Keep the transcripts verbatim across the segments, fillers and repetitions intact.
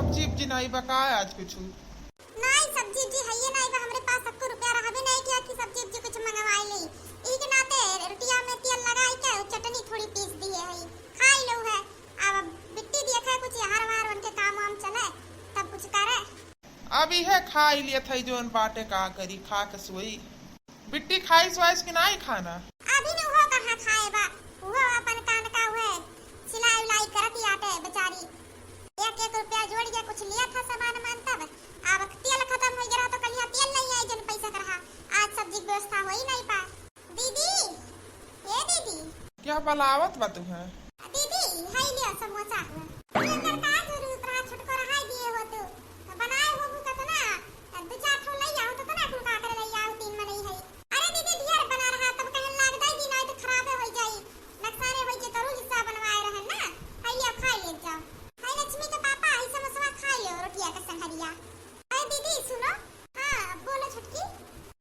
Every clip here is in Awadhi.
सब्जी उब्जी नाई बा का आज कुछ? नाई, सब्जी उब्जी हइये नाई बा हमरे पास, सक्को रुपया रहबे नाई किया कि सब्जी उब्जी कुछ मंगवाई ले। इही के नाते रोटिया में तेल लगाई के चटनी थोड़ी पीस दिए हई, खाई लो है। अब बिट्टी देखे कुछ यार वार उनके काम वाम चले, तब कुछ करे। अब इहे खाई लियत हई जोन बाटे, का करी, खा के सोई। बिट्टी खाइस वाइस कि नाई खाना? अभी न उहो कहाँ खाए बा, उहो अपन कान का उहे सिलाई उलाई करत आटे बेचारी। एक एक रुपया जोड़ के कुछ लिया था सामान मान, तब अब तेल खत्म हो गया तो कलिया तेल नहीं आई जन पैसा के रहा, आज सब्जी के व्यवस्था हो ही नहीं पाए। दीदी, ए दीदी। क्या बलावत बा तुहे? दीदी, हई लियो समोसा हो। एकर का जरूरत रहा, छोटको रहाई दिए हो तू। तो बनाए हो भू कतना, दो चार ठो लई आओ, तो तना कुल का करे लई आओ, तीन मनई है। अरे दीदी, ढेर बना रहा, तब कहन लाग दई दी, नहीं तो खराबे हो जाई, नकसाने हो जाई, तरू हिस्सा बनवाए रहन ना। हई लियो, खाई ले जाओ। हई लक्ष्मी के पापा, हई समोसवा खाई लियो, रोटिया के संगरिया। अरे दीदी, सुनो। हाँ, बोलो छोटकी।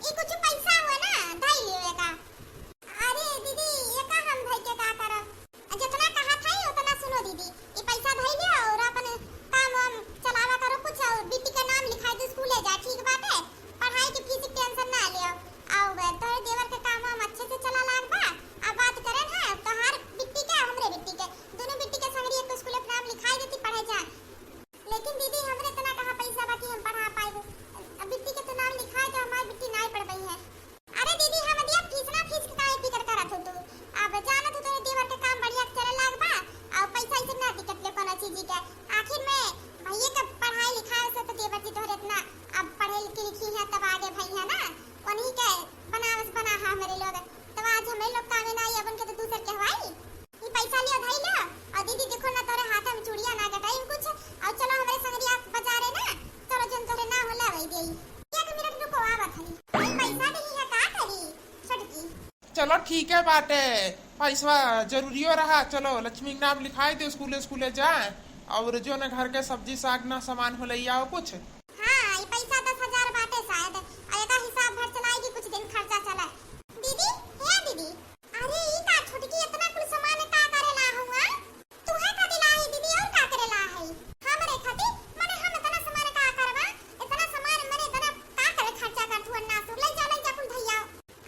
ई कुछ पैसा हुआ ना, धई लियो एका। अरे दीदी, एका हम धई के का करब? जितना कहा था, उतना सुनो दीदी। ई पैसा धई लियो और अपन काम वाम चलावा करो कुछ, और बिट्टी के नाम लिखाई दो, स्कूले जा, ठीक बाटे? पढ़ाई के फीस के टेंशन ना लियो। और तोहरे देवर के काम वाम अच्छे से चला लाग बा। अब बात करें ना, तोहार बिट्टी के, हमरे बिट्टी के, दोनों बिट्टी के संगरी एक स्कूल में नाम लिखाई देती, पढ़े जा। लेकिन दीदी, हमरे इतना कहाँ पैसा बा कि हम पढ़ा पाएब? अब बिट्टी के तो नाम लिखाए तो हमार बिट्टी नाई पढ़ पई है। अरे दीदी, हम दिया फीस ना, फीस के काहे फिकर करत हो तू? अब जानत हो तोरे देवर के काम बढ़िया से चले लाग बा, और पैसा ऐसे ना दिक्कत ले कोनो चीज के। आखिर में भैया के पढ़ाई लिखाए से तो देवर जी तोहरे इतना अब पढ़े लिखे लिखी है, तब आगे भई है ना, उन्हीं के बनावस बना है हमरे लोग, तब आज हमरे लोग कामे ना आई, अब उनके तो दूसर के हवाई। ई पैसा लियो, धई लियो। और दीदी, देखो ना, तोरे हाथ में चूड़िया ना गटाई कुछ। और चलो, हमरे संगरिया बाजारे ना, तोरो जन तोरे ना होला, वही देई। एक मिनट रुको, आवत हई। भाई, पैसा नहीं है, का करी? छोटकी। चलो, ठीक है बाटे, पैसवा जरूरियो रहा। चलो, लक्ष्मी के नाम लिखाई दे, स्कूले, स्कूले जाए। और जो ना घर के सब्जी साग ना सामान हो, ले आओ कुछ। हाँ, ई पैसा दस हजार बाटे शायद, और एका हिसाब भर चलाई कि कुछ दिन खर्चा चले। दीदी, हे दीदी, अरे ई का छोटकी इतना कुल सामान का करे ला हुआ? तुहे खातिर ला है दीदी, और का करे ला है? हमरे खातिर? मने हम इतना सामान का करबा? इतना सामान मने इतना का करे खर्चा कर तू अन्ना सुर ले जा, ले जा कुल धैया।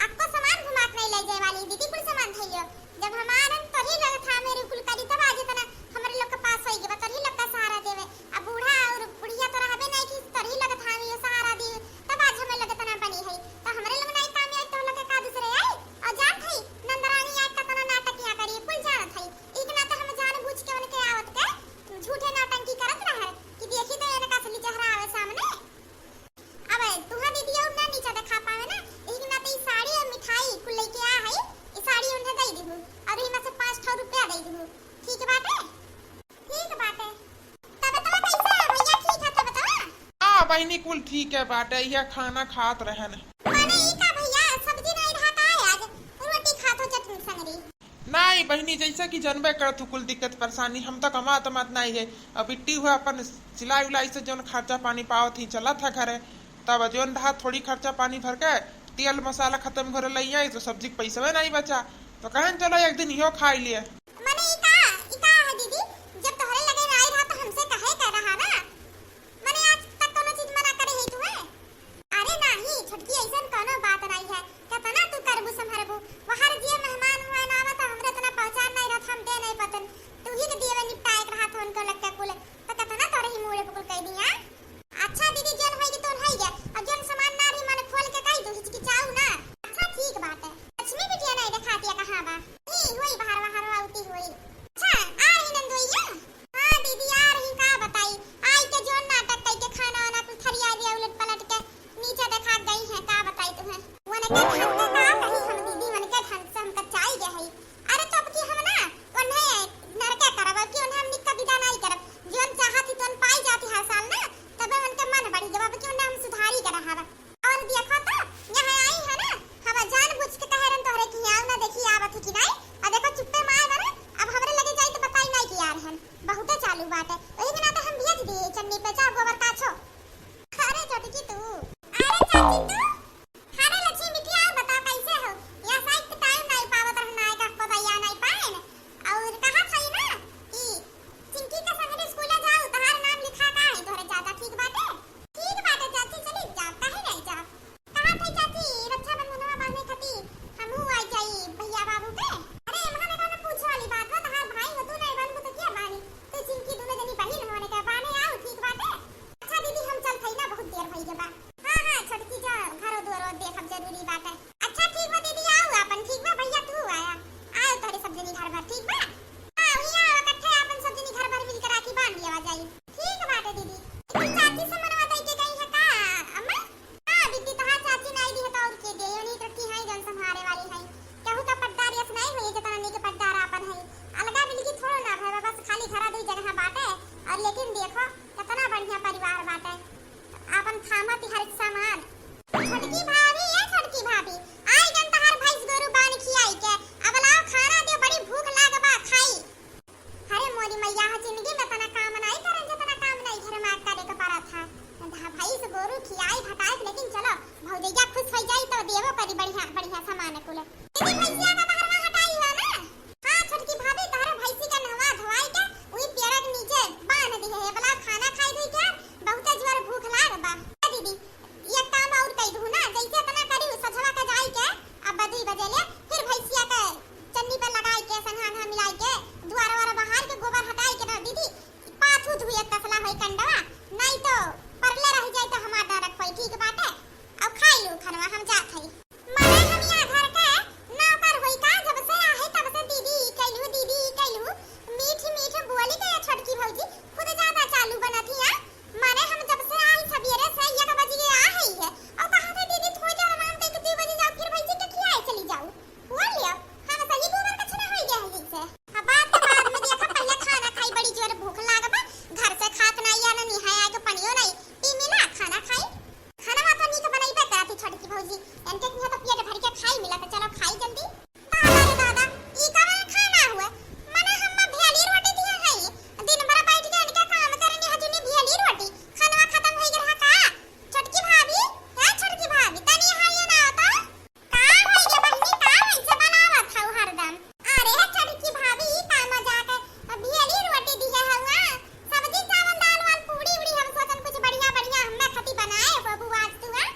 अक्को सामान घुमात नहीं ले जाए वाली दीदी, कुल सामान धैयो। जब हमारन तोही लोग था मेरे कुल करी, तब आज इतना हमरे लोग के पास होई गवा, तोही लोग का सहारा देवे। अब बूढ़ा और बुढ़िया तो रहबे नहीं की, तोही लोग था मेरे सहारा दी, तब आज हमें लोग इतना बनी है। तो हमरे लोग नहीं काम आई तो लोग के का दूसरे आई? और जान थई, नंदरानी आज कतना नाटक यहाँ करी, कुल जानत है। एक ना तो हम जान बूझ के उनके आवत के झूठे नौटंकी करत रहे कि देखी तो इनका असली चेहरा आवे सामने। अब तुहा दीदी और ना नीचा देखा पावे ना, एक ना तो ई साड़ी और मिठाई कुल लेके आ है, ई साड़ी उन्हें दे दीहू और इमा से पाँच ठो रुपया दे दीहू। ठीक बाटे? ठीक बाटे। तब तो कैसे भैया, ठीक है तब तो? हाँ बहिनी, कुल ठीक है बाटे, यह खाना खात रहन। माने ई का भैया, सब्जी नहीं रहा का आज? रोटी खात हो चटनी संगरी। नाई बहिनी, जैसे कि जनबे करत हू कुल दिक्कत परेशानी, हम तो कमात तमात नाई है। अब बिट्टी हुआ अपन सिलाई उलाई से जौन खर्चा पानी पावत ही चलत है घरे, तब जौन रहा थोड़ी खर्चा पानी भर के तेल मसाला खत्म घरे लई आई तो सब्जी के पैसवे नाई बचा, तो कहन चलो एक दिन इहो खाई लिए। मने ई का, ई का है दीदी, जब तोहरे लगे नाई रहा तो हमसे कहे के रहा ना, मने आज तक कोनो चीज मना करे है तुम्हें? अरे नाही छोटकी, ऐसन कोनो बात नाही है। केतना तू करबू संभरबू? वहार जिए मेहमान हुए ना आवा तो हमरे इतना पहचान नहीं रहत, हम दे नहीं पतन। तू ही के दिए निपटाए के रहत हो उनको लग के कुल, तो केतना तोरे ही मुड़े पुकुल कह दिया। अच्छा दीदी, जन होई के तोन होई गया, और जन सामान ना रही माने खोल के कह दू, हिचकिचाऊ ना। अच्छा ठीक बात है। लक्ष्मी बिटिया नहीं दिखाती है कहाँ बा? ई होई बाहर बाहर आवती होई। अच्छा आ रही नंदोइया। हाँ दीदी, आ रही, का बताई, आई के जोन नाटक कई के खाना वाना कुल थरिया दिया उलट पलट के नीचे देखा गई है, का बताई तुम्हें। वनके ढंग से का कही हम दीदी, वनके ढंग से हमका चाही गए है। अरे तो अब की हम ना उन्हें नरके करब, अब की उन्हें हम निक्का विदा नहीं करब। जोन चाहत ही तोन पाई जाती हर साल ना, तबे उनके मन बढ़ी जब अब की उन्हें हम सुधारी के रहब। और देखो तो, यहाँ आई है ना, हम जान बूझ के कहे रहन तोहरे कि आओ ना, देखी आवत ही कि नहीं। और देखो चुप्पे मार बने, अब हमरे लगे जाई तो बताई नहीं कि आ रहन। बहुते चालू बाटे, वही बिना तो हम भेज दिए चन्नी पे, जा गोबर काछो। अरे छोटकी तू, अरे चाची तू, अरे लक्ष्मी बिटिया, और बता कैसे हो? या साइड के टाइम नहीं पावत रहना है, का को भैया नहीं पाएन। और कहा था ना कि चिंकी के संगे स्कूले जाओ, तोहार नाम लिखा का है, तो लेकिन देखो, कितना बढ़िया परिवार बाटे, आपन थामत हर सामान। छोटकी भाभी, ए छोटकी भाभी, आई जन तहार भैंस गोरू बान खियाई के, अब लाओ खाना दे, बड़ी भूख लाग बा, खाई। अरे मोरी मैया, ह जिंदगी में तना काम नाई करन, जतना काम नाई घर में करे के पड़त है। धा-, भैंस गोरू खियाई भटाई, लेकिन चलो भौजैया खुश हो जाई तो देवो करी बढ़िया बढ़िया सामान कुल। दीदी, भैंसिया का बाहर में हटाई हो ना? हाँ छोटकी भाभी, तहरे भैंसी के नहवा धोवाई के उही पेड़ के नीचे बांध दी है। बोला खाना खाई दी के, बहुते जोर भूख लाग बा। ए दीदी, एक काम और कई दू ना, जैसे इतना करी सझवा के जाई के, अब दुई बजे ले फिर भैंसिया के चन्नी पे लगाई के, संघा अंघा मिलाई के, दुआर वार बहार के, गोबर हटाई के ना दीदी, पाथू धुए तसला होई कंडवा, नहीं तो परले रह जाए तो हमार डर रखोई, ठीक बाटे। अब खाई लू खनवा, हम जात हई। मने हम यहाँ घर के नौकर होई का? जब से आहे तब से दीदी ई कैलू, दीदी ई कैलू। मीठ मीठ बोली के ये छोटकी भौजी खुद ज्यादा चालू बनत हिया। मने हम जब से आई सबेरे से एक बजे आ हई है। और कहा थे दीदी थोड़ी देर आराम करके दू बजे जाओ, फिर भौजी के खियाए चली जाओ। बोल लियो, हम सही गोबर कचरा होई गए हैं से। अब बात के बाद में देखा, पहले खाना खाई, बड़ी जोर भूख लाग बा। घर से खात नहीं आना, निहाय आए के पनियो नहीं पी मिला, खाना खाई। खाना तो नीक बनइबे करत ही छोटकी भौजी, इनके किहाँ तो पेट भर के खाई मिला, तो चलो खाई जल्दी। दादा रे दादा, ई कवन खाना हुआ? मने हम भेली रोटी दिए हई, दिन भर बैठ के इनके काम करनी हजूनी भेली रोटी, खानवा खत्म होई गया का? छोटकी भाभी, हे छोटकी भाभी, तनी यहाँ ये ना आओ तो। का होई गे बहिनी, का ऐसे बनावत हऊ हरदम? अरे छोटकी भाभी, ई का मजाक है? भेली रोटी दिहे हऊ, हाँ? सब्जी, चावल, दाल, वाल, पूड़ी, उड़ी, हम सोचन कुछ बढ़िया, बढ़िया हम्मे खती बनाए बबू आज तू, हाँ?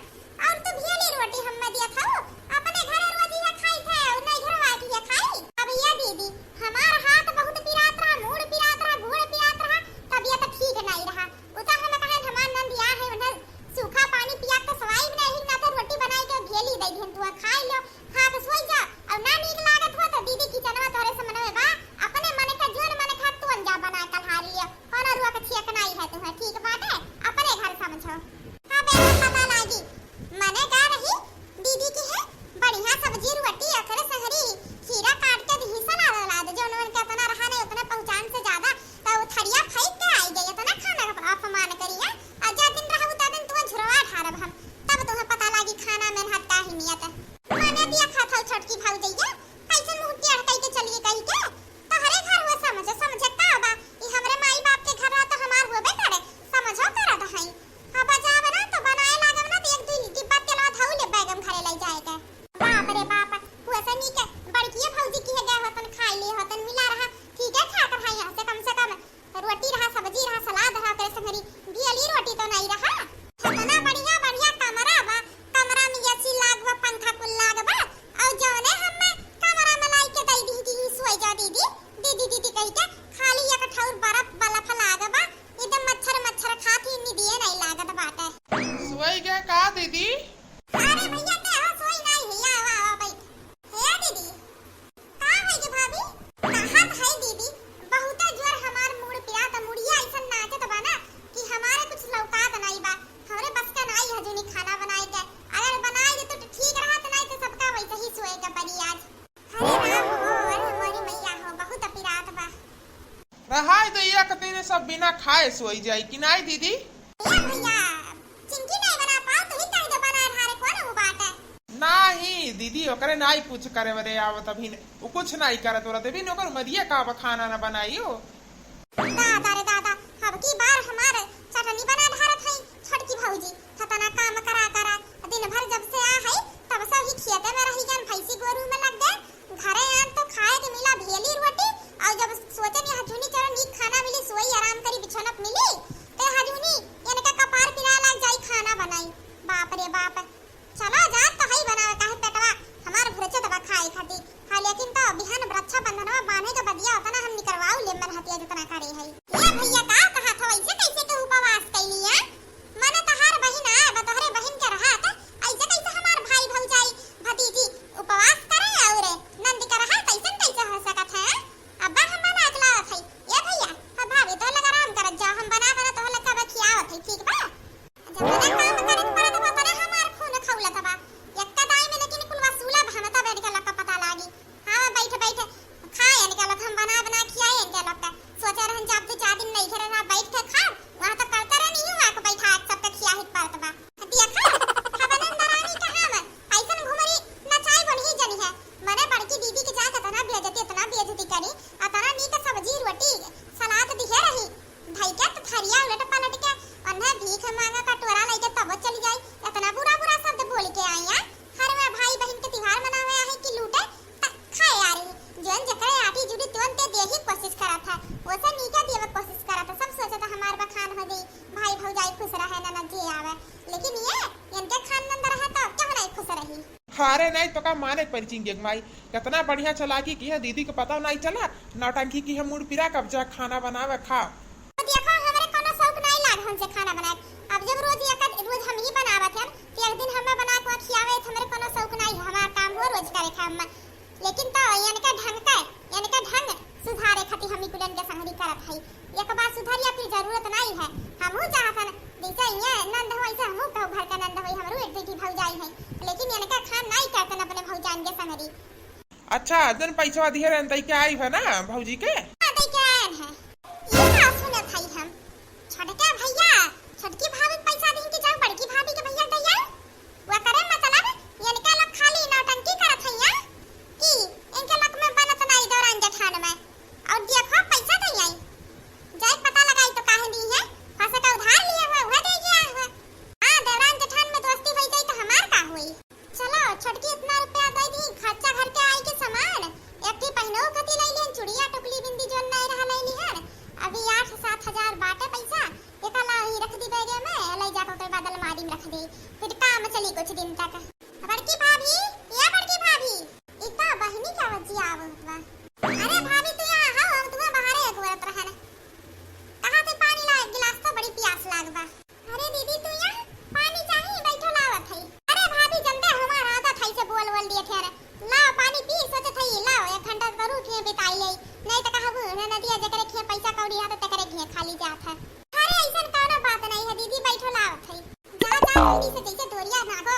और तू भेली रोटी हम्मे दियत हऊ? अपने घरे रोज इहे खाई थे, और नहीं घरवा की ये खाई? अब ये दीदी, हमार हाथ बहुत पिरात रहा, मूड़ पिरात रहा, गोड़ पिरात रहा, तबियत ठीक नहीं रहा। उ तो हम कहे हमार नंदिया है, उन्हें सूखा पानी पिया के सवाई भी नहीं, ना तो रोटी बनाई के भेली दे दिहन, तू खा लो, खा के सोई जा। और ना नीक लागत हो तो दीदी किचनवा तोरे से मनवे बा, अपने मन के जोन मन खात तू अंजा बना के खा लियो, कोनो रुआ के छियक नहीं है तुम्हें, ठीक बाटे, अपने घर समझो। हाँ बेटा, पता लागी, मने का रही दीदी की है बढ़िया सब्जी रोटी, ओकरे संगरी खीरा काट के दिही सलाद वलाद, जौन उनके इतना रहा नहीं उतने पहचान से ज्यादा, तो उ थरिया फेंक के आई गई, इतना खाना का अपमान करी है। और जा दिन रहबू ता दिन तुहे झुरवा ढारब हम, तब तुहे पता लागी खाना में हत्ता ही नियत। मने दिया खात हऊ छोटकी भौजैया, कैसन मुंह टेढ़ कई के चलिए कही के, तोहरे घर हुआ समझो, समझे का बा, ई हमरे माई बाप के घर रहा तो हमार होबे करे, समझो करत हई। अब जाब ना तो बनाए लागब ना तो एक दुई डिब्बा तेलवा धऊ ले बैगम घरे लई जाए के। बाप रे बाप, हुआ से नीक बड़किए भौजी की है गए होतन खाई ले होतन मिला रहा, ठीक है ठाक रहा यहाँ से कम से कम रोटी रहा, सब्जी रहा, सलाद रहा, ओकरे संगरी भेली रोटी तो नहीं रहा। इतना बढ़िया बढ़िया कमरा बा, कमरा में एसी लाग बा, पंखा कुल लाग बा, और जौने हम कमरा में लाई के दई दी कि सोई जा दीदी, दीदी दीदी कही के खाली एक ठौर बर्फ बल्ब लाग बा, एकदम मच्छर मच्छर खात ही निदिए नहीं लागत बाटे। सोई गए का दीदी? अरे भैया ते हो सोई नहीं भैया, आवा आवा बैठ। हे दीदी, का है गे भाभी? कहत है दीदी, बहुते जोर हमार मूड़ पिरात, मुड़िया ऐसन नाचत बा ना कि हमारे कुछ लौकात नाई बा। हमरे बस का नाई है जूनी खाना बनाए के। अगर बनाए दे तो ठीक रहत, नाई तो सबका वैसे ही सोए के पड़ी आज। अरे राम हो, अरे मोरी मैया हो, बहुत पिरात बा। रहाई दे, एक दिन सब बिना खाए सोई जाई कि नाई दीदी? ए भैया, चिंकी नहीं बना पाओ, तू ही कह दो बना धारे कौन वो बात है? नाही दीदी, ओकरे नाई कुछ करे बदे आवत अभी न, वो कुछ नाई करत उरत अभी न, ओकर मरिए का अब खाना न बनाई हो। दादा रे दादा, अब की बार हमार चटनी बना धारत है छोटकी भौजी, खतना काम करा करा, दिन भर जब से आ है तब से ही खेते में रही जान, भैंसी गोरू में लग गए। घरे आन तो खाए के मिला भेली रोटी, और जब सोचन यहाँ जूनी चलो नीक खाना मिली, सोई आराम करी, बिछौना मिली, ते हजूनी इनका कपार पिरा लाग जाई खाना बनाई। बाप रे बाप, चलो जात तो हई बनावे, काहे पेटवा हमार भुरचत बा खाए खातिर। हाँ, लेकिन तो बिहान रक्षाबंधनवा बांधे के बदिया उतना हम निकरवाऊ ले मन हतिया जितना करे हई। ए भैया, का कहत हो, ऐसे कैसे के उपवास कैली है? मने तहार बहिन आ, बा तोहरे बहिन के रहत, ऐसे कैसे हमार भाई भौजाई भतीजी उपवास करे और नंद के रहत, ऐसन कैसे हो सकत है? अब्बा हम बना के लावत हई। ए भैया, अब भाभी तो लग आराम करत जाओ, हम बना बना तोहर लच्चा बा खियावत हई, ठीक बा? जब मने काम करे के पड़त बा, तोरे हमार खून खौलत बा। एक्का दाई में लेकिन कुल वसूला भानता बैठ के लक्का पता लागी। हाँ, बैठ बैठ खाए इनके लोग, हम बना बना खियाए इनके लोग का। सोचे रहन जब दो चार दिन नहीं घरे अरे नाहीं तो का माने परिचिन के माई, कितना बढ़िया चालाकी किहे, दीदी के पता नाहीं चला, नौटंकी किहे, मूड़ पिरा, अब जा खाना बनावे, खाओ। तो देखो, हमरे कोनो शौक नाहीं लाग हमसे खाना बनाए। अब जब रोज एक, रोज हम ही बनावत हन, तो एक दिन हमें बना के खियावे, तो हमरे कोनो शौक नाहीं है, हमार काम हो रोज करे खाए में। लेकिन तो इनका ढंग का, इनका ढंग सुधारे खातिर हम ही कुलन के संगरी करत हई। एक बार सुधरिया, फिर जरूरत नाहीं है। हमहू चाहत हन, जैसे ये नंद हो, वैसे हमहू कहू घर का नंद होई, हमरो एक बेटी भौजाई है, लेकिन इनका खान नाहीं करतन अपने भौजाइन के संगरी। अच्छा, जन पैसवा दिहे रहन, दई के आई है ना भौजी के? हाँ, दई के आयन है। ये का सुनत हई हम? छोटका भैया, छोटकी भाभी के पैसा दीन कि जाओ बड़की भाभी के भैया दे आओ। वो करे मतलब, इनका लोग खाली नौटंकी करत हइया कि इनके लोग में बनत नाहीं दौरान जेठान में। और देखो पैसा दे आई। जाए पता लगाई तो काहे दी है, फंसे का उधार लिए हुए, वह दे गया हुआ। हाँ, दौरान जेठान में दोस्ती हो जाई तो हमार का हुई? चलो, छोटकी इतना रुपया दे दी, खर्चा घर के आई के सामान, एक ठी पहिनऊ कती लई लिहन, चुड़िया, टुकली, बिंदी जोन नाहीं रहा लई लिहन। अभी आठ सात हजार बाटे पैसा, एका ला ही रख दी बैगे में, लई जात होते बाद अलमारी में रख दी, फिर काम चली कुछ दिन तक। बड़की भाभी, या बड़की भाभी, ई का बहिनी का वजिया आवत बा? अरे भाभी, तू यहाँ हो, हम तुम्हें बाहरे एक बरत रहन। कहा थे पानी ला, एक गिलास तो बड़ी प्यास लाग बा। अरे दीदी, तू यहाँ पानी चाही, बैठो लावत हई। अरे भाभी, जनते हमार आदत है से बोल बोल दिए थे। अरे लाओ पानी पी, सोचत हई, लाओ एक घंटा जरूर खिए बिताई ले, नहीं तो कहबू, "हे नदिया, जेकरे खिए पैसा कौड़ी है तो तेकरे खिए खाली जात है।" अरे ऐसन कौनो बात नहीं है दीदी, बैठो लावत हई। जा, जा, जल्दी से जैसे दोरिया नागो,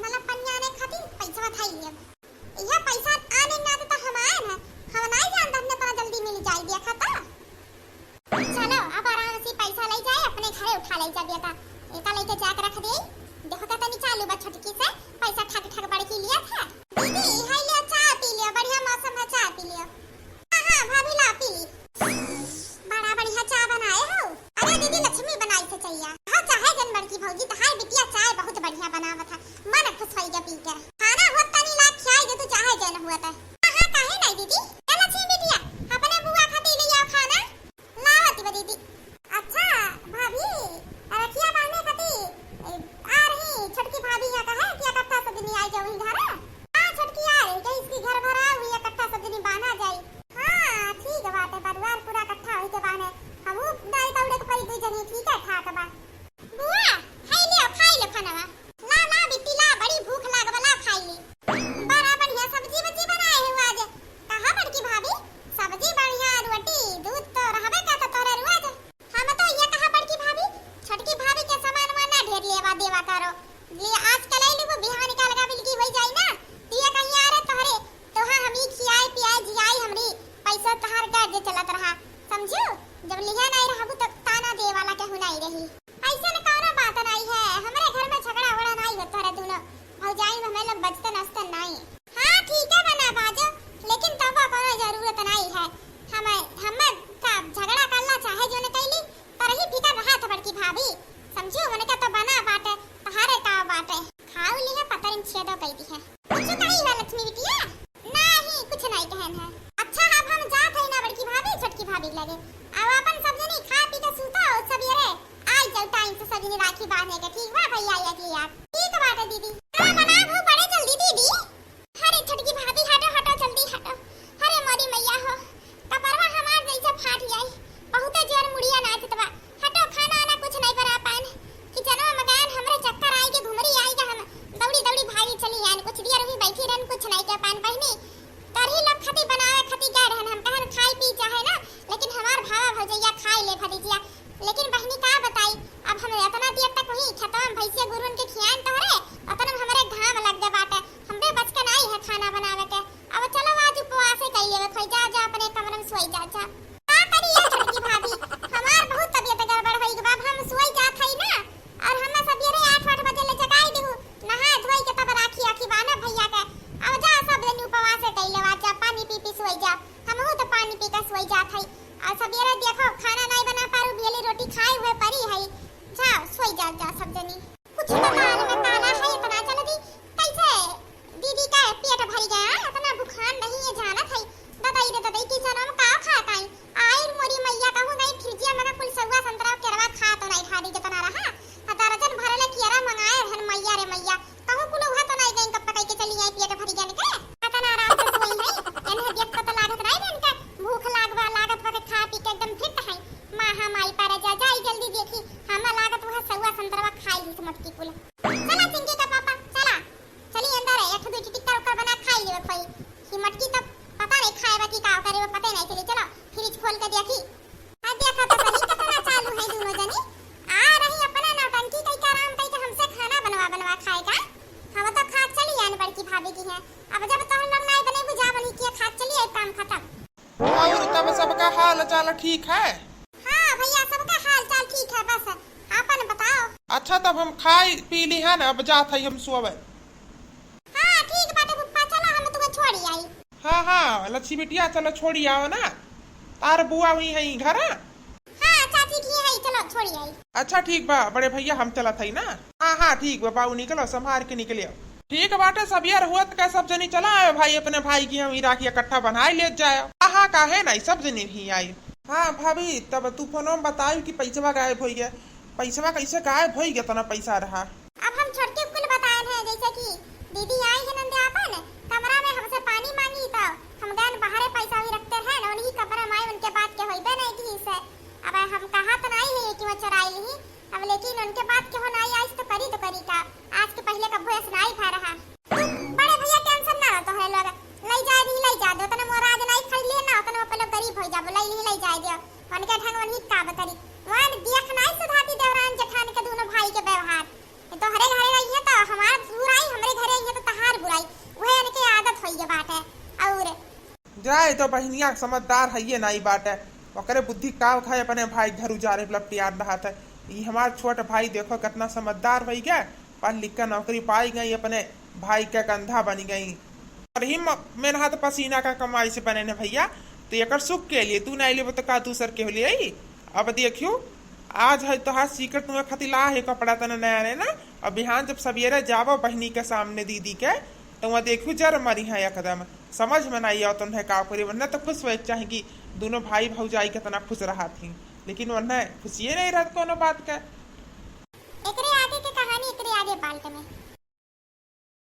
मतलब पनिया आने खातिर पैसा उठाई लेब। यह पैसा आने ना तो हम आए ना, हम नहीं जानत हमने इतना जल्दी मिल जाई, देखा था। चलो, अब आराम से पैसा ले जाए, अपने घरे उठा ले जा बेटा। एका लेके जाके रख दे। देखो का तनी चालू बा छोटकी से, पैसा ठक ठक बड़की लिया था। दीदी, हाय लियो, चाय पी लियो, बढ़िया मौसम है, चाय पी लियो। हाँ, हाँ, भाभी ला पी ली। बड़ा बढ़िया चाय बनाए हो। अरे दीदी, लक्ष्मी बनाई से चाहिए। हाँ, चाहे जन बड़की भौजी, तहार बिटिया चाय बहुत बढ़िया बनावत है, मन खुश होई गया पी के। खाना होत तनी ला खियाई दे तू, चाहे जन हुआ था। हाँ, हाँ, काहे नहीं दीदी? ए लक्ष्मी बिटिया, अपने बुआ खातिर ले आओ खाना। लावत बा दीदी। अच्छा भाभी, रखिया बांधे खातिर, ए, आ रही छोटकी भाभी यहाँ का है कि इकट्ठा सब जनी आई जाओ वही घर? हाँ, छोटकी आ रही, कहीं इसकी घर भरा हुई, इकट्ठा सब जनी बांधा जाई। हाँ, ठीक बाटे, परिवार पूरा इकट्ठा होई के बांधे। हमहू दाई दौड़े के पड़ी दू जनी, ठीक है, ठाक बा। बुआ, खाई लियो, खाई लो खानवा। ला, ला बिट्टी ला, बड़ी भूख लागल बा, ला खाई ली। बड़ा बढ़िया सब्जी वब्जी बनाए हो आज। कहा बड़की भाभी, सब्जी बढ़िया, रोटी, दूध तो रहबे करत तोरे रोज। हम तो ये कहा बड़की भाभी, छोटकी भाभी के सामान वाना ढेर लेवा देवा करो। ले आज कलाई लेबो, बिहान का लगा बिलकी होई जाई ना। तो ये कहीं आ रहे तोहरे, तोहा हम ई खियाए पियाए जियाई हमरी, पैसा तहार कर्ज चलत रहा, समझू? जब लिहे नहीं रहबू तो ताना दे वाला केहू नहीं रही। ऐसन कौनो बात नहीं है, हमरे घर में झगड़ा वगड़ा नहीं होत तोहरे दुनो भौजाई में, हमें लोग बचते नसते नहीं। हाँ, ठीक है बना बाजो, लेकिन तब कोनो जरूरत नहीं है। हम, हम का झगड़ा करला चाहे जो न कैली, पर ही फिकर रहा था बड़की भाभी, समझियो, उनका तो बना बाटे, तहारे का बाटे। खाऊ लिहे पतरिन छेदो कई दी है। कुछ कही है लक्ष्मी बिटिया? नहीं, कुछ नहीं कहन है। अच्छा, अब हम जात है ना बड़की भाभी, छोटकी भाभी लगे। अब अपन सब जनी खा पी के सूतो, सबेरे आई जाओ टाइम से सब जनी राखी बांधे के, ठीक बा भैया, ये के यार। ठीक बाटे दीदी। हाँ, बना भू बड़े जल्दी दीदी। अरे छोटकी भाभी, हटो, हटो, जल्दी हटो। अरे मोरी मैया हो, कपरवा हमार जैसे फाट जाई, बहुते जोर मुड़िया नाचत बा। हटो, खाना आना कुछ नहीं बना पाएन। किचनवा में गएन, हमरे चक्कर आई के घुमरी आई के हम दौड़ी दौड़ी भागी चली आएन। कुछ देर भी बैठी रहन, कुछ नहीं कह पाएन। बहिनी, तोरही लोग खातिर बनावे खातिर गए रहन, हम कहन खाई पी चाहे ना, लेकिन हमार भावा भौजैया खाई ले भतीजिया। लेकिन बहिनी का बताई, अब हम इतना देर तक वही खेतवा में भैंसिया गुरुन के खियान तोहरे, उतना में हमरे घाम लग गए बाटे, हमरे बस के नाई है खाना बनावे के। अब चलो आज उपवासे कई लेवे, खोई जा, जा अपने कमरे में सोई जा, जा। का करी ये छोटकी भाभी, हमार बहुत तबीयत गड़बड़ होई के बा, अब हम सोई जात हई ना, और हमें सबेरे आठ आठ बजे ले जगाई देहु, नहा धोई के तब राखी आखी बांधब भैया के। अब जा सब जनी उपवासे कई लेवा, जा पानी पी पी सोई जा, हमहू तो पानी पी के सोई जात हई। और सबेरे देखो खाना नहीं बना पारू, बेली रोटी खाए हुए परी हई, जाओ सोई जाओ, जा सब जनी। कुछ तो दाल में का पर जा, जाई जल्दी देखी, हमें लागत वह सउआ संतरवा खाई ली से मटकी कुल। चला चिंकी का पापा, चला, चली अंदर है, एक दो टिक्कर उक्कर बना खाई लेवे कोई। कि मटकी तो पता नहीं खाए बा कि का करे, वो पता ही नहीं चली। चलो फ्रिज खोल के देखी। हाँ, देखा तो सही, कितना चालू है दोनों जनी। आ रही अपना नौटंकी कई के, आराम कई के हमसे खाना बनवा बनवा खाए का। हम तो खा चली आन बड़की भाभी की है। अब जब तोहन लोग नाई बने बुझा बनी किया, खा चली आई, काम खत्म। और तब सबका हाल चाल ठीक है? हाँ भैया, सबका हाल चाल ठीक है, बस आपन बताओ। अच्छा, तब हम खाई पी ली है ना, अब जात है हम सोवे। हाँ ठीक बाटे फुप्पा, चलो हम तुम्हें छोड़ी आई। हाँ हाँ लच्छी बिटिया, चलो छोड़ी आओ ना, तार बुआ हुई है घर। हाँ चाची की है, चलो छोड़ी आई। अच्छा ठीक बा बड़े भैया, हम चलत हई ना। हाँ हाँ ठीक बा बाबू, निकलो संभार के निकलियो। ठीक बाटे, सबियर हुअत का सब जनी चला आयो भाई, अपने भाई की हम ई राखी इकट्ठा बनाए ले जाए। हाँ हाँ काहे नहीं, सब जनी ही आई। हाँ भाभी, तब तू फोनो में बताई कि पैसवा गायब होई गए। पैसवा कैसे गायब होई गए, इतना पैसा रहा। अब हम छोटकी कुल बताए हैं, जैसे कि दीदी आई है नंदे आपन कमरा में हमसे पानी मांगी तो हम गए बाहरे पैसा भी रखते हैं ना, उन्हीं कमरा में आई, उनके बात के होइबे नहीं की से। अब हम कहा तो नहीं है कि वो चुराई ली, अब लेकिन उनके बात के हो नहीं आई तो करी तो करी का, आज के पहले कभो ऐसा नहीं भा रहा। तू बड़े भैया टेंशन ना लो, तोहरे लोग लई जाए दी, लई जा दो, तने मोर आज नहीं खरीद लिए ना, तने वो लोग गरीब हो जाबो, लई ली, लई जाए दियो, उनके ढंग उन्हीं का बतरी। वन देख नहीं सुधाती देवरान जेठान के दोनों भाई के व्यवहार। तोहरे घरे रही है तो हमार बुराई, हमरे घरे रही है तो तहार बुराई। वह इनके आदत होई है बाटे। और जाए तो बहिनिया समझदार है ये नाई बाटे, ओकरे बुद्धि का खाए अपने भाई घर उजारे लपटियान रहत है। ई हमार छोट भाई देखो कितना समझदार होई गए, पढ़ लिख के नौकरी पाई गई, अपने भाई के कंधा बनी गई। और ही म-, मेहनत पसीना का कमाई से बने ने भैया, तो एकर सुख के लिए तू नहीं लेबो तो का दूसर के हो लिए? अब देखियो, आज है तोहार सीकर तुम्हें खतिला है कपड़ा तने नया नया ना। अब बिहान जब सवेरे जाबो बहिनी के सामने दीदी के, तो वहाँ देखियो जर मरी है एकदम। समझ में नहीं आओ तुम्हें का करी, वरना तो खुश होए के चाहे कि दोनों भाई भौजाई कितना खुश रहा थी, लेकिन वरना खुशिये नहीं रहत कोनो बात के। एकरे आगे के कहानी एकरे आगे पार्ट में।